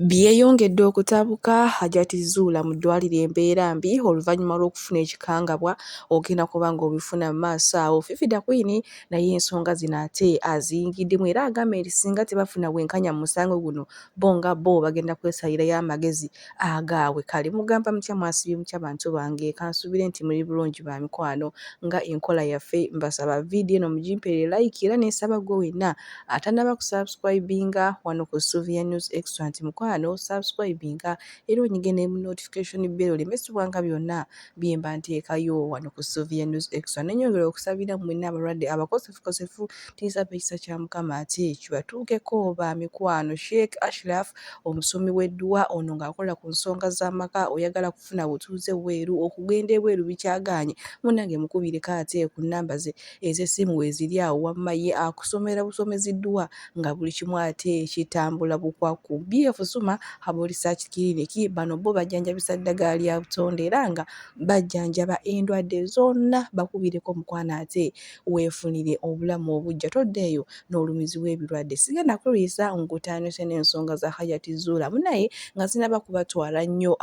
Byeyongedde okutabuka, Hajati Zuula mu ddwaliro embeera mbi oluvannyuma lw'okufuna ekikangabwa ogenda kuba ng'obifuna mu maaso awo. Fifi Da Queen naye ensonga zino ate aziyingiddemu era agambye nti singa tebafuna bwenkanya mu musango guno bo nga bo bagenda kwesalirayo amagezi agaabwe. Kale mugamba mutya mwasibye mutya bantu bange kansuubire nti muli bulungi ba mikwano nga enkola yaffe mbasaba vidiyo eno mugimpeere like era nensaba gwe wenna atanaba kusubscribinga wano ku Suvia News Extra nti mukwano subscribinga era onyige ne notification bell oleme subwanga byonna byemba nteekayo wano ku Suvia News Extra. Nenyongera okusabira mwenna abalwadde abakosefukosefu tinsaba ekisa kya Mukama ate kibatuukeko ba mikwano. Sheikh Ashraf omusomi w'edduwa ono ng'akola ku nsonga z'amaka oyagala kufuna butuuze bweru okugenda ebweru bikyagaanye munnange mukubireko ate ku nnamba ze ez'essimu weeziri awo wamma ye akusomera busomezi dduwa nga buli kimu ate kitambula bukwakku. BF Suma Herbal Research Clinic bano bo bajjanjabisa ddagala lya butonde era nga bajjanjaba endwadde zonna bakubireko mukwano ate weefunire obulamu obuggya todda eyo n'olumizibwa ebirwadde. Sigenda kulwisa nkutandise n'ensonga za Hajati Zuula munaye nga sinaba kubatwala nnyo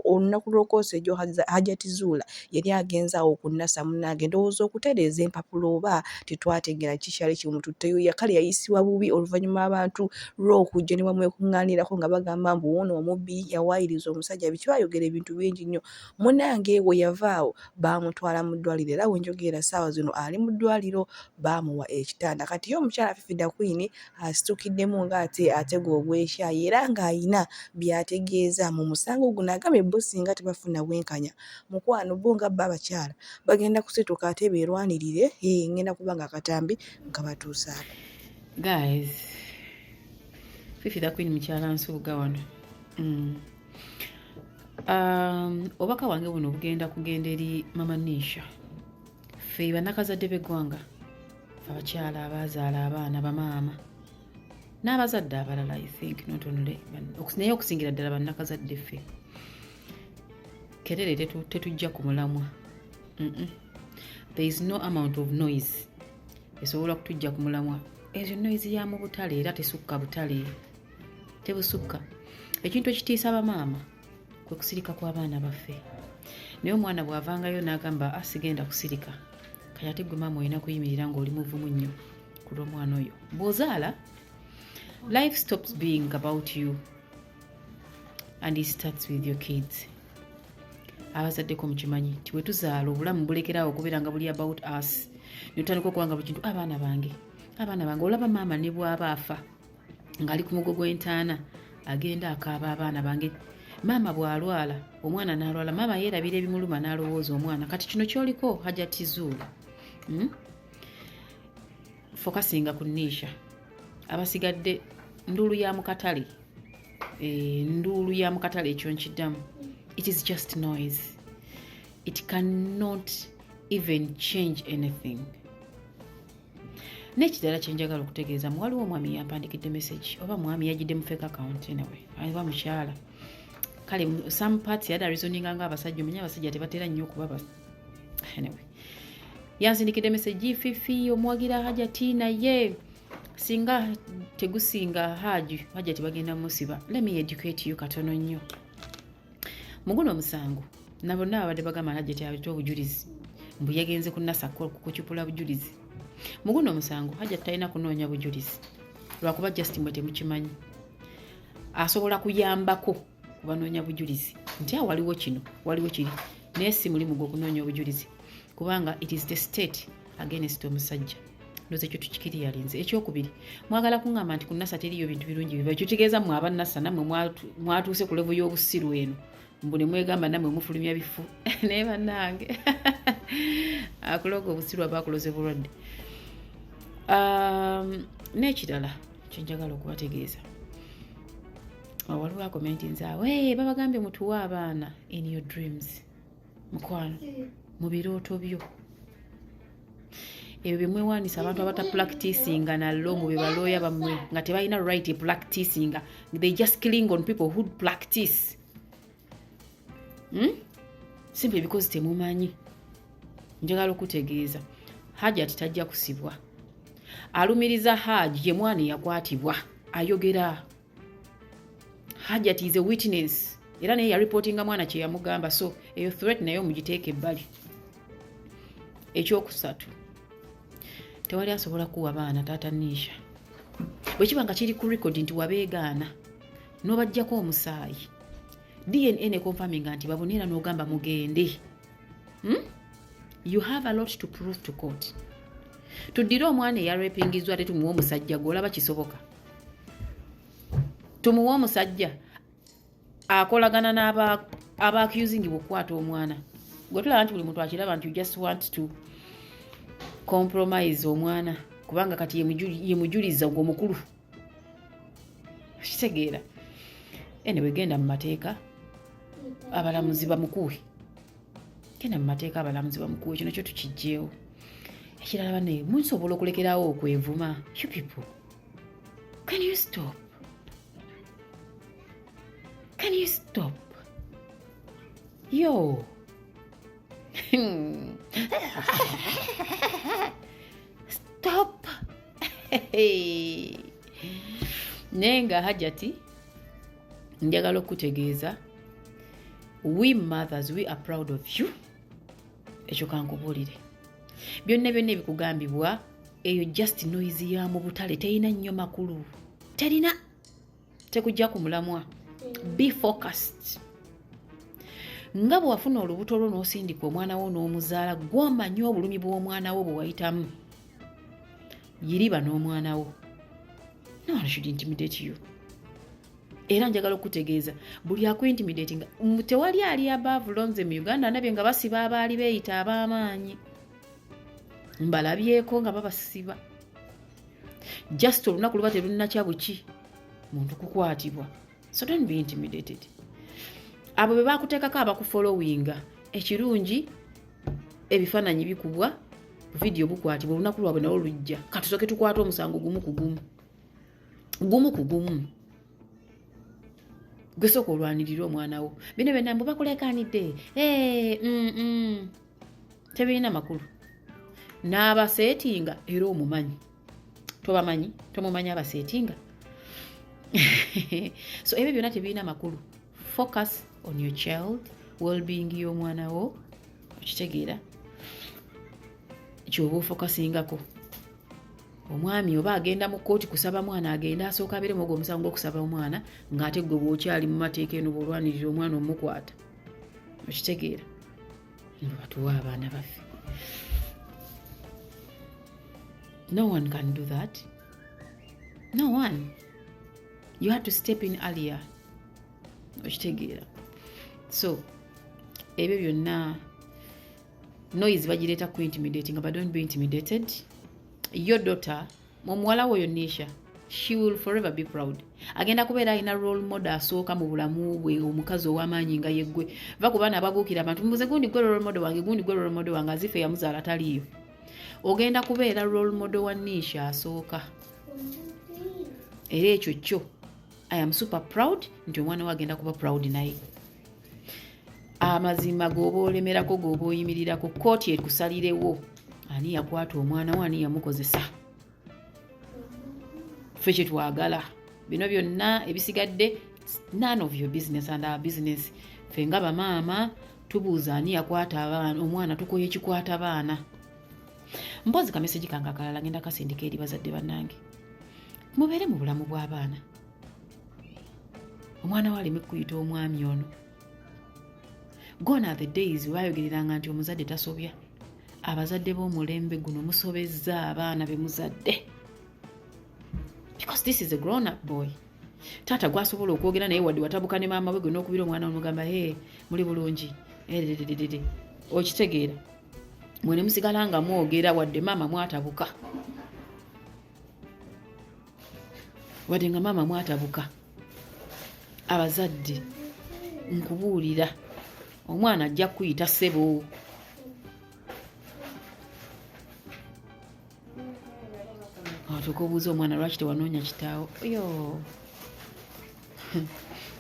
olunaku lw'okwosa egyo Hajati Zuula yali agenze awo ku Nasa munnange ndowooza okutereeza empapula oba tetwategeera kiki kyali kimututteyo kale yayisibwa bubi oluvannyuma abantu lw'okujja ne bamwekuŋŋaanirako nga bagamba mbu wuuno omubbi yawaayiriza omusajja biki bayogera ebintu bingi nnyo munnange we yava awo baamutwala mu ddwaliro era we njogerera ssaawa zino ali mu ddwaliro baamuwa ekitanda kati ye omukyala Fifi Da Queen asitukiddemu ng'ate atega ogw'ekyayi era ng'ayina by'ategeeza mu musango guno agambye bo singa tebafuna bwenkanya mukwano bo nga bo abakyala bagenda kusituka ate beerwanirire ee ngenda kuba nga akatambi nkabatuusaako. Guys, Fifi Da Queen mukyala Nsubuga wano. Obubaka bwange buno bugenda kugenda eri Mama Nisha. Ffe bannakazadde b'eggwanga, abakyala abaazaala abaana, bamaama n'abazadde abalala, I think not only naye okusingira ddala bannakazadde ffe kerere tetujja ku mulamwa. There is no amount of noise esobola kutujja ku mulamwa. Ezo noise ya mu butale era tesukka butale, tebusukka. Ekintu ekitiisa bamaama kwe kusirika kw'abaana baffe, naye omwana bw'avangayo n'agamba asigenda kusirika, kati ate gwe maama olina kuyimirira ng'oli muvumu nnyo ku lw'omwana oyo. Bw'ozaala, life stops being about you and it starts with your kids. Abazaddeko mukimanyi nti bwe tuzaala obulamu bulekerawo okubeera nga buli about us ne tutandika okuba nga buli kintu abaana bange, abaana bange. Olaba maama ne bw'aba afa ng'ali ku mugo gw'entaana agenda akaaba abaana bange. Maama bw'alwala, omwana n'alwala, maama yeerabira ebimuluma n'alowooza omwana. Kati kino ky'oliko Hajati Zuula, Focusinga ku Nisha, abasigadde nduulu ya mu katale, nduulu ya mu katale. Ekyo nkiddamu, it is just noise, it cannot even change anything. N'ekirala kyenjagala okutegeeza mu, waliwo omwami yampandikidde message, oba mwami yagidde mu fake account, anyway oba mukyala, kale some parts yadde reasoninga nga abasajja, omanyi abasajja tebatera nnyo okuba, anyway yansindikidde message, "Fifi omuwagira Hajati, naye singa tegusinga Haji, Hajati bagenda musiba." Let me educate you katono nnyo. Mu guno omusango na bonna babadde bagamba Hajati alete obujulizi, mbu yagenze ku Nasa kucupula bujulizi. Mu guno omusango Hajati talina kunoonya bujulizi, lwakuba just mwe temukimanyi. Asobola kuyambako kubanoonya bujulizi nti a waliwo kino, waliwo kiri, naye si mulimu gw'okunoonya obujulizi kubanga it is the state against omusajja. Ndowooza ekyo tukikiriyalinze. Ekyokubiri, mwagala kuŋŋamba nti ku Nasa teriyo bintu birungi biva? Ekyo kitegeeza mmwe aba Nasa nammwe mwatuuse ku level y'obusiru eno, mbu ne mwegamba nammwe mufulumya bifu. Naye bannange, akuloga obusiru aba akuloze bulwadde. N'ekirala kyenjagala okubategeeza, waliwo acommentinze awo, "Hey, babagambye mutuwe abaana." In your dreams, mukwano, mu birooto byo ebyo byemwewanisa. Abantu abatapracticinga nallo mu bebalooya bammwe nga tebalina right practicinga, they just killing on people who practice, Simply because temumanyi. Njagala okutegeeza, Hajati tajja kusibwa. Alumiriza Haji ye mwana eyakwatibwa ayogera. Hajat is a witness era naye yareportinga mwana kye yamugamba, so eyo threat naye omugiteeka ebbali. Ekyokusatu, tewali asobola kuwa baana taata Nisha. Bwe kiba nga kiri ku record nti wabeegaana n'obajjako omusaayi, DNA ne confirminga nti babone era n'ogamba mugende, You have a lot to prove to court. Tuddire omwana eyarepingizzwa ate tumuwe omusajja gwe olaba kisoboka? Tumuwe omusajja akolagana n'aba accusing okukwata omwana gwe tulaba nti buli muntu akiraba nti you just want to compromise omwana, kubanga kati ye mujuliza gwe omukulu. Kitegeera? Anyway, genda mu mateeka abalamuzi bamukuwe. Genda mu mateeka abalamuzi bamukuwe, kino kyo tukijjeewo. Ekirala banne, musobola okulekerawo okwevuma? You people, can you stop? Can you stop? Yo, stop. Naye nga Hajati, njagala okutegeeza, we mothers, we are proud of you. Ekyo kankubuulire, byonna byonna ebikugambibwa eyo just noise ya mu butale, terina nnyo makulu, terina, tekujja ku mulamwa. Be focused. Nga bwe wafuna olubuto lwo n'osindika omwana wo n'omuzaala, gw'omanyi obulumi bw'omwana wo bwe wayitamu, yiriba n'omwana wo. No one should intimidate you. Era njagala okutegeeza, buli akuintimidatinga, tewali ali above laws mu Uganda. Ndabye nga basiba abaali beeyita ab'amaanyi, mbalabyeko nga babasiba. Just olunaku luba terunnakya buki muntu kukwatibwa. So don't be intimidated. Abo be bakuteekako abakufollowinga, ekirungi ebifaananyi bikubwa, vidiyo bukwatibwa, olunaku lwabwe nalwo lujja. Katusooke tukwate omusango gumu ku gumu, gumu ku gumu. Gwe sooka olwanirire omwana wo. Bino byonna mbu bakulekanidde, tebirina makulu. N'abaseetinga era omumanyi, tobamanyi, tomumanyi abaseetinga. So ebyo byonna tebirina makulu. Focus on your child, wellbeing y'omwana wo. Okitegeera? Kyoba ofocusingako. Omwami oba agenda mu kkooti kusaba mwana, agenda asooka abeeremu ogwo omusango gw'okusaba omwana, ng'ate gwe bw'okyali mu mateeka eno bw'olwanirira omwana omukwata. Okitegeera? Nga batuwa abaana baffe. No one can do that, no one. You had to step in earlier. Okitegeera? So ebyo byonna noise bagireeta ku intimidating, but don't be intimidated. Your daughter, omuwala wo Nisha, she will forever be proud. Agenda kubeera alina role model asooka mu bulamu bwe, omukazi ow'amaanyi nga yeggwe. Va ku baana ababuukira abantu, mbuze gundi gwe role model wange, gundi gwe role model wange, azife yamuzaala taliiyo. Ogenda kubeera role model wa Nisha asooka. Era ekyo kyo I am super proud nti omwana we agenda kuba proud. Naye amazima g'oba olemerako, g'oba oyimirirako, kooti ekusalirewo ani yakwata omwana we, ani yamukozesa. Ffe kyetwagala, bino byonna ebisigadde none of your business and our business. Ffe nga bamaama tubuuza ani yakwata abaana, omwana. Tukoye ekikwata baana. Mpozi kamessage kange akalala ngenda kasindika eri bazadde bannange: mubeere mu bulamu bw'abaana. Omwana we aleme kuyita omwami ono. Gone are the days webayogereranga nti omuzadde tasobya. Abazadde b'omulembe guno musobezza abaana be muzadde, because this is a grown up boy. Taata gwasobola okwogera naye, wadde watabuka ne maama we, gwe n'okubira omwana omugamba, "He, muli bulungi?" Erererere, okitegeera? Mwe ne musigala nga mwogera, wadde maama mwatabuka, wadde nga maama mwatabuka. Abazadde, nkubuulira, omwana ajja kukuyita ssebo. Atuuka obuuza omwana, "Lwaki tewanoonya kitaawo?" Yo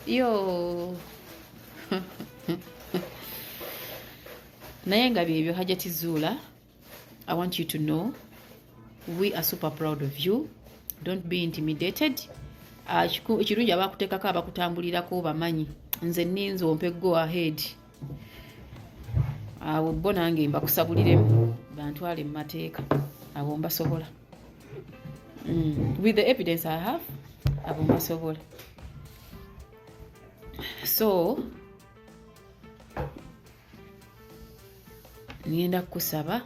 yo, naye nga byebyo. Hajati Zuula, I want you to know we are super proud of you. Don't be intimidated. Ah, ekirungi abakuteekako abakutambulirako bamanyi nze ninze ompe go ahead abo bo nange mbakusabuliremu bantwale mu mateeka abo mbasobola with the evidence I have abo mbasobola so ngenda kukusaba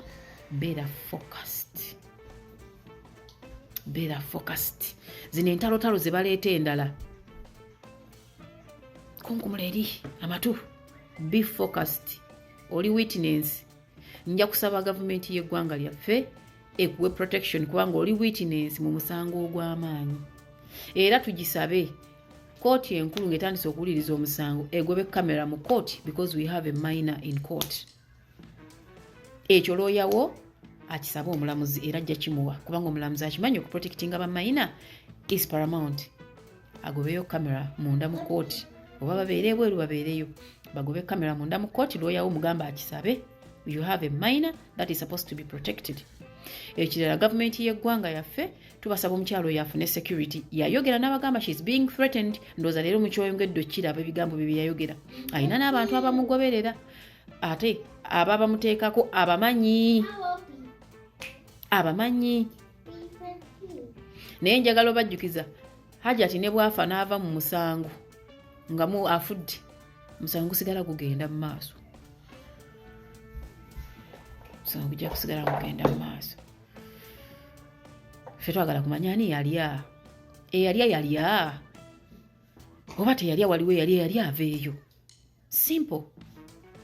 beera focused beera focused zino entalotalo ze baleeta endala kunkumula eri amatu be focused oli witness nja kusaba gavumenti y'eggwanga lyaffe ekuwe protection kubanga oli witness mu musango ogw'amaanyi era tugisabe kooti enkulu ng'etandise okuwuliriza omusango egobe kamera mu kooti because we have a minor in court ekyo looyawo akisabe omulamuzi era ajja kimuwa kubanga omulamuzi akimanyi okuprotectinga bamayina is paramount agobeyo kamera munda mu kooti oba babeere ebweru babeereyo bagobe kamera munda mu kooti looyawo mugamba akisabe you have a minor that is supposed to be protected ekirala gavumenti y'eggwanga yaffe tubasaba omukyalo oyo afune security yayogera n'abagamba shes being threatened ndowooza leero mukyeyongedde okukiraba ebigambo bye byeyayogera alina n'abantu abamugoberera ate aba bamuteekako abamanyi abamanyi naye njagala obajjukiza hajati ne bwafa n'ava mu musango nga mu afudde omusango gusigala gugenda mu maaso omusango gujja kusigala gugenda mu maaso ffe twagala kumanya ani yalya eyalya yalya oba teyalya waliwo eyalya eyalya aveeyo simple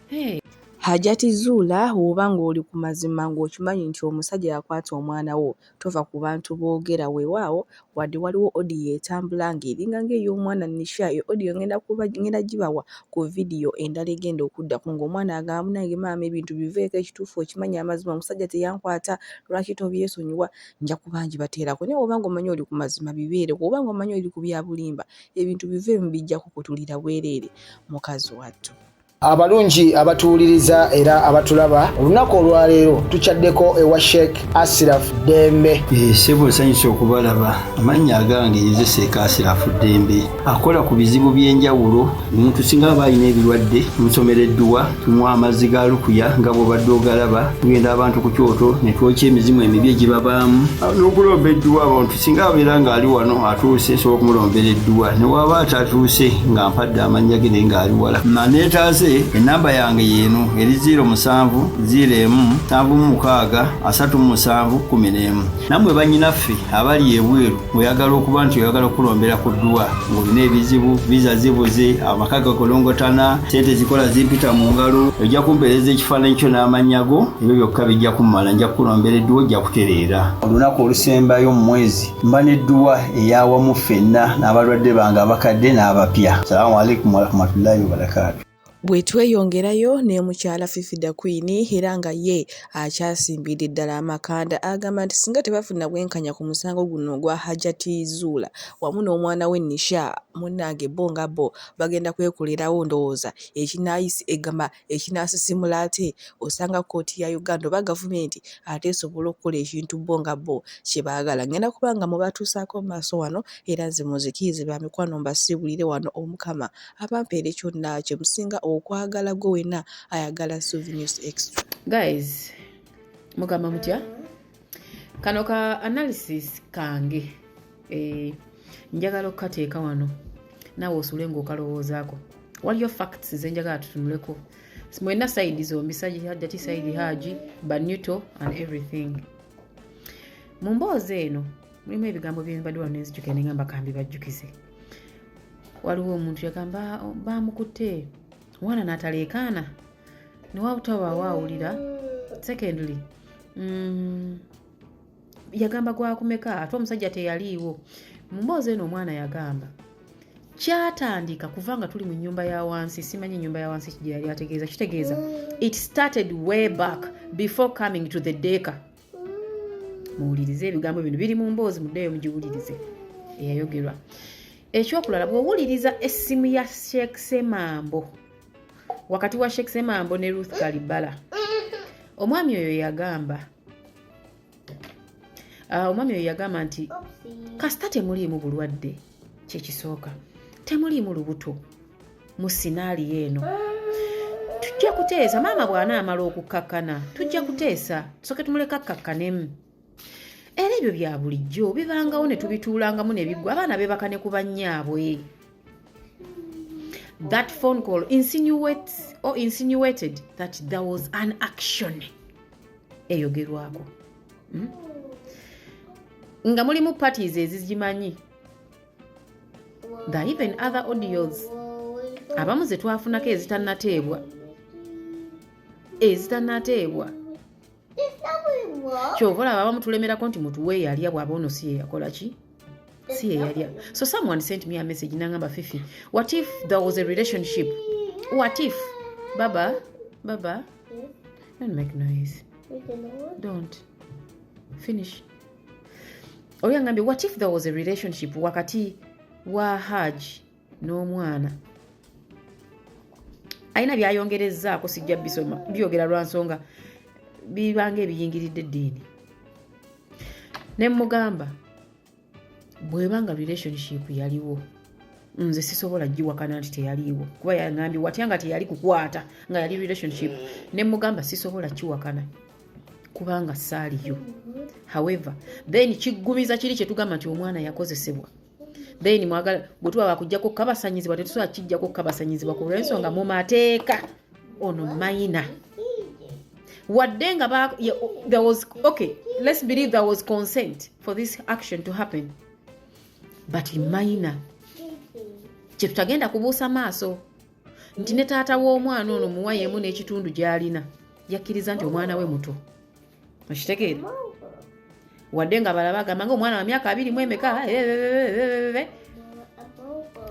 hey. Hajati Zuula bw'oba ng'oli ku mazima ng'okimanyi nti omusajja yakwata omwana wo tova ku bantu boogera weewaawo wadde waliwo audio etambula ng'eringa ng'ey'omwana Nisha eyo audio ngenda kuba ngenda gibawa ku vidiyo endala egenda okuddako ng'omwana agamba munnange maama ebintu biveeko ekituufu okimanyi amazima omusajja teyankwata lwaki tobyesonyiwa nja kuba ngibateerako naye bw'oba ng'omanyi oli ku mazima bibeereko bw'oba ng'omanyi oli ku bya bulimba ebintu biveemu bijja kukutulira bwereere mukazi wattu. Abalungi abatuwuliriza era abatulaba olunaku olwaleero tukyaddeko ewa Sheikh Asiraf Ddembe. Ssebo nsanyuse okubalaba. Amannya agange nze Sheikh Asiraf Ddembe akola ku bizibu by'enjawulo. Omuntu singa aba alina ebirwadde tumusomera edduwa, tumuwa amazzi ga lukuya nga bw'obadde ogalaba, tugenda abantu ku kyoto ne twokya emizimu emibi egibabaamu n'okulomba edduwa. Abantu singa abeera ng'ali wano atuuse nsobola okumulombera edduwa, ne waba atatuuse nga mpadde amannya ge naye ng'ali wala naneetaase ennamba yange yeeno eri 07 01 76 37 11. Nammwe bannyinaffe abali ebweru ng'oyagala okuba nti oyagala okukulombera ku dduwa ng'olina ebizibu, viza zibuze, amaka gakolongotana, ssente zikola zimpita mu ngalo, ojja kumpeereza ekifaananyi kyo n'amannya go, ebyo byokka bijja kummala, nja kukulombera edduwa ojja kutereera. Olunaku olusembayo mu mwezi mba n'edduwa ey'awamu ffenna n'abalwadde bange abakadde n'abapya. Salaamu alaikum warahmatullahi wabarakaatu. Bwe tweyongerayo ne mukyala Fifi Da Queen era nga ye akyasimbidde ddala amakanda agamba nti singa tebafuna bwenkanya ku musango guno ogwa Hajati Zuula wamu n'omwana we Nisha munnange bo nga bo bagenda kwekolerawo ndowooza ekinaayisi egamba ekinaasisimula ate osanga kkooti ya Uganda oba gavumenti ate esobola okukola ekintu bo nga bo kye baagala. Ngenda kuba nga mubatuusaako mu maaso wano era nze munzikirize ba mikwano mbasiibulire wano Omukama abampeere kyonna kye musinga okwagala gwe wenna ayagala Suvi News Extra. Guys, mugamba mutya? Kano ka analysis kange njagala okukateeka wano naawe osule ng'okalowoozaako. Waliyo facts ze njagala tutunuleko mwenna side zombi, Hajati side Haji, Banuto and everything. Mu mboozi eno mulimu ebigambo byembadde wano nenzijukira ne ngamba kambi bajjukize. Waliwo omuntu yagamba bamukutte omwana n'ataleekaana newabutawaawo awulira. Secondly, yagamba gwakumeka ate omusajja teyaliiwo. Mu mboozi eno omwana yagamba kyatandika kuva nga tuli mu nnyumba ya wansi, simanyi ennyumba ya wansi gye yali ategeeza, kitegeeza it started way back before coming to the decker. Muwulirize ebigambo bino biri mu mboozi, muddeyo mugiwulirize eyayogerwa. Ekyokulala, bw'owuliriza essimu ya Sheikh Semambo, wakati wa Sheikh Semambo ne Ruth Kalibala, omwami oyo yagamba nti kasita temuliimu bulwadde. Kyekisooka, temuliimu lubuto mu scenario eno. Tujja kuteesa maama bw'anaamala okukkakkana, tujja kuteesa, tusooke tumuleka akkakkanemu. Era ebyo bya bulijjo bibangawo ne tubituulangamu ne biggwa, abaana beebaka ne ku bannyaabwe. That phone call insinuates or insinuated that there was an action eyogerwako, Nga mulimu parties ezigimanyi. There are even other audios abamu ze twafunako ezitannateebwa. Kyova olaba abamu tulemerako nti mutuwe yalya, bw'aba ono si ye yakola ki, si ye yalya. So someone sent me a message nangamba, "Fifi, what if there was a relationship? What if..." Baba, baba, don't make noise, don't finish. Oli angambye, "What if there was a relationship wakati wa Haj n'omwana?" Alina byayongerezzaako, sijja bisoma, byogera lwa nsonga bibanga ebiyingiridde eddiini. Ne mugamba, bwebanga relationship yaliwo, nze sisobola giwakana nti teyaliiwo, kuba yagambye watya nga teyali kukwata, nga yali relationship. Ne mugamba sisobola kiwakana kubanga saaliyo. However, then kiggumiza kiri kyetugamba nti omwana yakozesebwa. Then mwagala bwe tuba bakujjako kabasanyizibwa, tetusobola kijjako kabasanyizibwa ku lw'ensonga mu mateeka ono minor, wadde nga there was, okay, let's believe there was consent for this action to happen, but minor. Kyetutagenda kubuusa maaso nti ne taata w'omwana ono muwayeemu n'ekitundu gy'alina yakkiriza nti omwana we muto. Okitegeera? Wadde nga balaba agamba nga omwana wa myaka abiri mu emeka,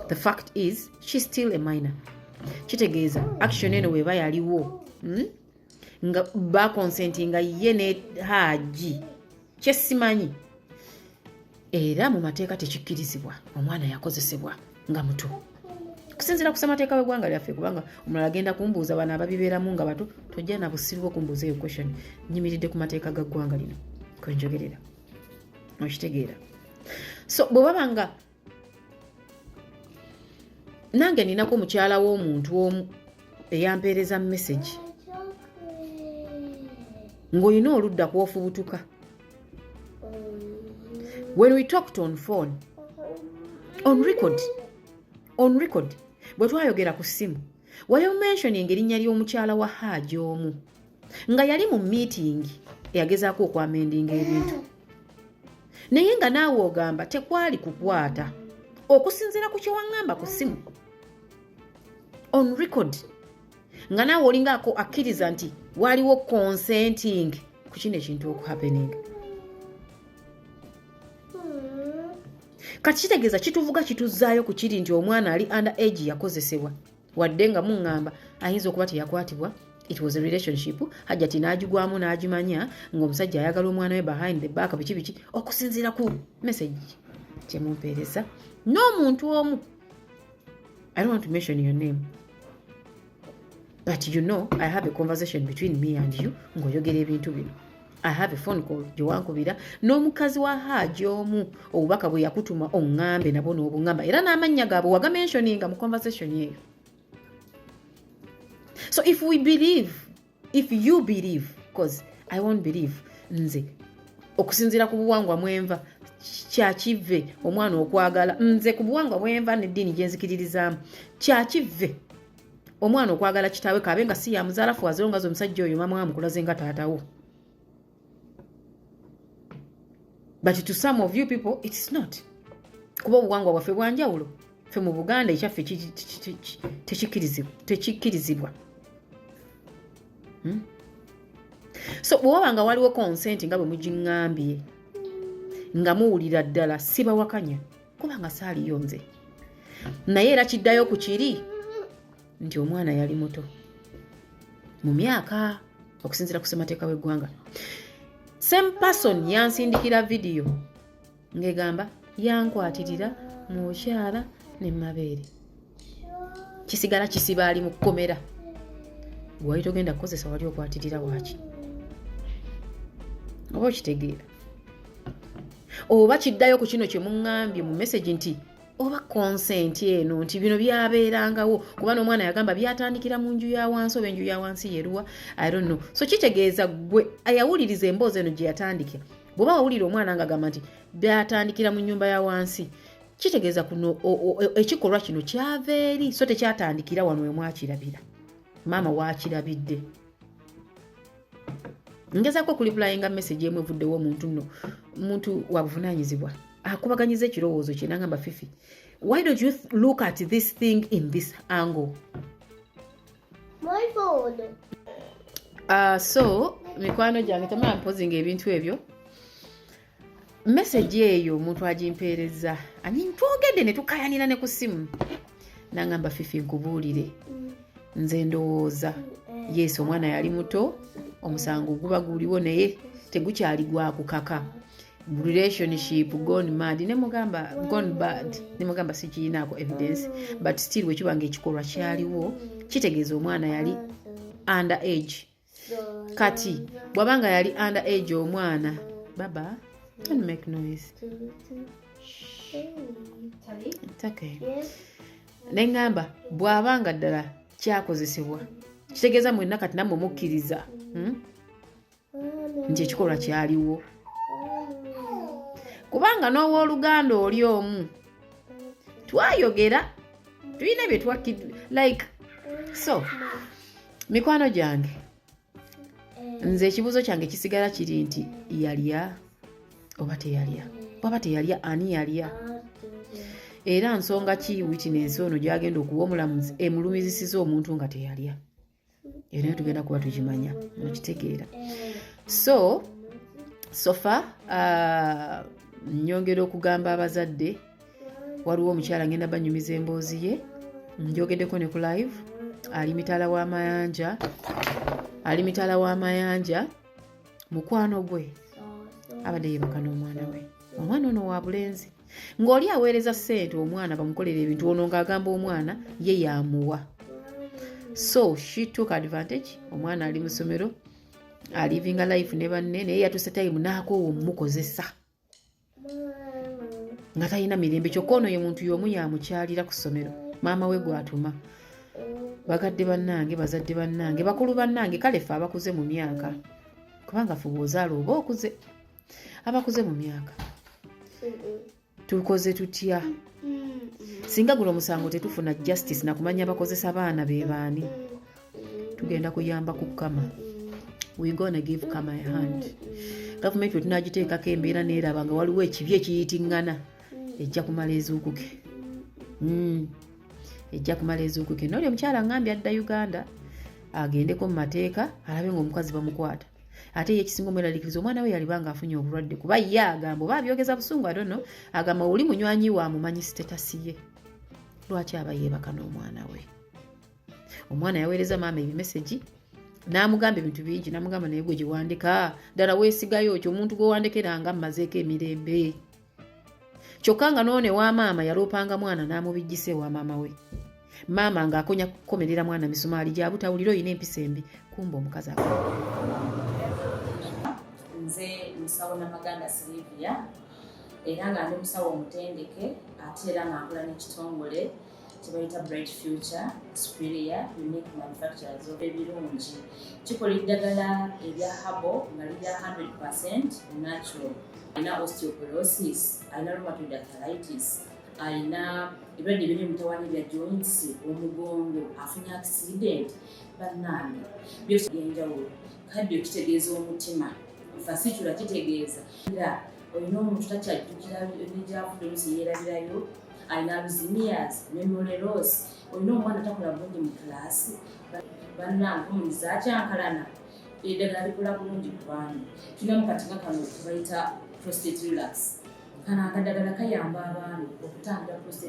the fact is she's still a minor. Kitegeeza action eno weba yaliwo, Nga baconsentinga ye ne Haji, kyesimanyi, era mu mateeka tekikkirizibwa. Omwana yakozesebwa nga muto okusinziira ku ssemateeka w'eggwanga lyaffe, kubanga omulala agenda kumbuuza, bano ababibeeramu nga bato, tojja na busiru okumbuuza eyo question. Nyimiridde ku mateeka ga ggwanga lino kwenjogerera. Okitegeera? So bwe baba nga nange ninako omukyala w'omuntu omu eyampeereza message ng'olina oludda kwofubutuka, when we talked on phone, on record, on record, bwe twayogera ku ssimu, wayo mentioning erinnya ly'omukyala wa Haaji omu nga yali mu meeting eyagezaako okwamendinga ebintu, naye nga naawe ogamba tekwali kukwata okusinziira ku kyewaŋŋamba ku ssimu on record, nga naawe olingaako akkiriza nti waliwo consenting ku kino ekintu okuhappening. Kati kitegeeza kituvuga kituzzaayo ku kiri nti omwana ali under age yakozesebwa, wadde nga muŋŋamba ayinza okuba teyakwatibwa. It was a relationship, Hajati n'agigwamu n'agimanya ng'omusajja ayagala omwana we behind the back, biki biki, okusinziira ku message kyemumpeereza n'omuntu omu. I don't want to mention your name, but you know I have a conversation between me and you ng'oyogera ebintu bino. I have a phone call gye wankubira n'omukazi wa Haaji omu, obubaka bwe yakutuma oŋŋambe nabo n'obuŋŋamba, era n'amannya gaabwe wagamentioninga mu conversation eyo. So if we believe, if you believe, cause I won't believe, nze okusinziira ku buwangwa mwenva, kyakive omwana okwagala, nze ku buwangwa bwenva neddiini gyenzikiririzaamu, kyakive omwana okwagala kitaawe, kabe nga si yamuzaala, fuwaziro nga omusajja oyo mama amukulaze nga taatawo. But to some of you people it's not, kuba obuwangwa bwaffe bwanjawulo. Ffe mu Buganda ekyaffe tekikkirizibwa. So bwe waba nga waliwo consent nga bwe mugiŋŋambye, nga muwulira ddala, sibawakanya kubanga saaliyo nze, naye era kiddayo ku kiri nti omwana yali muto mu myaka okusinziira ku ssemateeka w'eggwanga. Same person yansindikira vidiyo ng'egamba yankwatirira mu bukyala ne mabeere, kisigala kisiba ali mu kkomera. Wali togenda kukozesa, wali okwatirira waaki? Oba okitegeera? Oba kiddayo ku kino kye muŋŋambye mu message nti Oba consent eno nti bino byabeerangawo, kuba n'omwana yagamba byatandikira mu nju ya wansi, oba enju ya wansi yeruwa, I don't know. So kitegeeza gwe ayawuliriza emboozi eno gye yatandika, bw'oba wawulira omwana nga agamba nti byatandikira mu nyumba ya wansi, kitegeeza kuno ekikolwa kino kyava eri, so tekyatandikira wano we mwakirabira. Maama wakirabidde. Ngezaako okureplyinga message emu evuddewo. Omuntu nno muntu wa buvunaanyizibwa, akubaganyiza ekirowoozo kye, nagamba, "Fifi, why don't you look at this thing in this angle?" My phone. So mikwano gyange, tamala mpozinga ebintu ebyo. Message eyo omuntu agimpeereza ani, twogedde ne tukayanira ne ku ssimu, nangamba, "Fifi, nkubuulire, nze ndowooza yes, omwana yali muto, omusango guba guliwo, naye tegukyali gwakukaka, relationship gone mad." Nemugamba, gone bad. Nemugamba sikiinaako evidence, but still bwekiba nga ekikolwa kyaliwo, kitegeeza omwana yali under age. Kati bw'aba nga yali under age omwana, baba, don't make noise. It's okay. Neŋŋamba bw'aba nga ddala kyakozesebwa, kitegeeza mwenna kati nammwe mukkiriza, Nti ekikolwa kyaliwo, kubanga n'owooluganda oli omu twayogera, tulina bye twakki like. So mikwano gyange, nze ekibuuzo kyange kisigala kiri nti yalya oba teyalya? Bwaba teyalya, ani yalya? Era nsonga ki witness ono gyagenda okuwa omulamuzi emulumizisiza omuntu nga teyalya? Eyo nayo tugenda kuba tukimanya, okitegeera. So far nyongera okugamba abazadde, waliwo omukyala ngenda banyumiza emboozi ye, njogeddeko ne ku live, ali mitala w'amayanja, ali mitala w'amayanja. Mukwano gwe abadde yebaka n'omwana we, omwana ono wa bulenzi, ng'oli aweereza ssente omwana bamukolera ebintu, ono ng'agamba omwana ye yamuwa. So she took advantage. Omwana ali mu ssomero, alivinga life ne banne, naye yatuuse time n'akoowa omukozesa nga talina mirembe. Kyokka ono ye muntu y'omu yamukyalira ku ssomero, maama we gw'atuma. Bagadde bannange, bazadde bannange, bakulu bannange, kale ffe abakuze mu myaka, kubanga ffe bw'ozaala oba okuze, abakuze mu myaka, tukoze tutya singa guno omusango tetufuna justice nakumanya bakozesa baana be baani? Tugenda kuyamba ku kama, we gonna give kama a hand. Gavumenti bwe tunagiteekako embeera neeraba nga waliwo ekibi ekiyitiŋŋana, ejja kumala ezuukuke. Ejja kumala ezuukuke. Noli omukyala ngambye adda Uganda agendeko mu mateeka alabe nga omukazi bamukwata. Ate ye ekisinga omweraliikiriza, omwana we yaliba nga afunye obulwadde, kuba ye agamba oba abyogeza busungu adono, agamba oli munywanyi we amumanyi status ye, lwaki aba yeebaka n'omwana we? Omwana yaweereza maama ebimessage n'amugamba ebintu bingi, n'amugamba, "Naye gwe gyewandika ddala weesigayo ki omuntu gwe wandekeranga mmazeeko emirembe?" Kyokka nga noono ewa maama yaloopanga mwana n'amubijjisa ewa maama we, maama ng'akonya kukomerera mwana misumaali gyabutawulira, oyina empisa embi. Kumba omukazi Nze musawo Namaganda Silivia, era nga ndi musawo omutendeke, ate era nga nkola n'ekitongole kyebayita Bright Future Superior Unique Manufacturers of ebirungi. Kikola eddagala erya herbal nga lirya 100 natural. Alina osteoporosis, alina rheumatoid arthritis, alina ebirwadde ebiri emutawaanya bya joints, omugongo, afunye accident, bannange, byose byenjawulo. Cardio kitegeeza omutima, fascicula kitegeeza era olina omuntu takyajjukira negyavudde, oluusi yeerabirayo, alina Alzheimer's, memory loss, olina omwana takola bulungi mu kilaasi, bannange, hormones zakyankalana, eddagala likola bulungi ku baami. Tulinamu kati nga kano kebayita prostate relax. Kano akadagala kayamba abaami okutangira prostate.